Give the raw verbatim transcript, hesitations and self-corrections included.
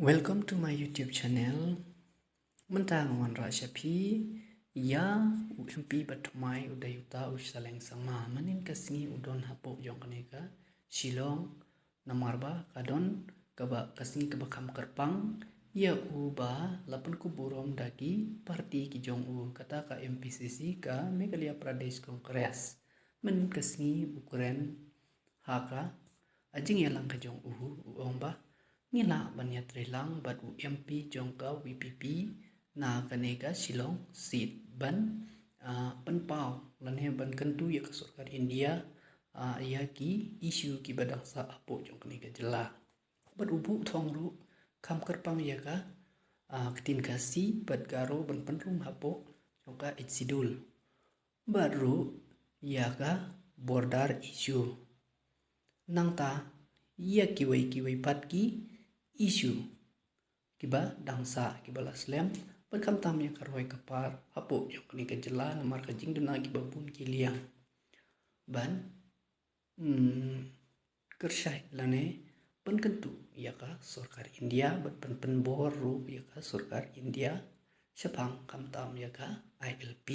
Welcome to my YouTube channel. Mynta nga wanrah sha phi ïa u M P ba thymmai u dei uta u Saleng Sangma. Mynnin ka sngi u don hapoh jong kane ka Shillong, namar ba ka don kaba ka sngi kaba kham kyrpang ïa u ba la pynkup burom da ki party ki jong u, kata ka M P C C, ka Meghalaya Pradesh Congress. Mynnin ka sngi u kren ha ka jingïalang ka jong u, u ong ba ngi lah ban ïatrei lang bad u M P jong ka V P P na kane ka Shillong seat ban, ah, pynpaw lane ban kyntu ïa ka sorkar India, ah, ïa ki issue kiba dang sah hapoh jong kane ka jylla. Bad u buh thong ruh kham kyrpang ïa ka, ah, ktien Khasi bad Garo ban pynrung hapoh jong ka Eighth Schedule. Bad ruh ïa ka border issue. Nangta ïa kiwei kiwei pat ki issue kiba dang sah, kiba la slem, bad khamtam ïa ka roi ka par hapoh jong kane ka jylla namar ka jingduna kiba bun ki liang ban, hmm, kyrshaid lane pynkyntu ïa ka sorkar India bad pynpynbor ruh ïa ka sorkar India shaphang khamtam ïa ka I L P.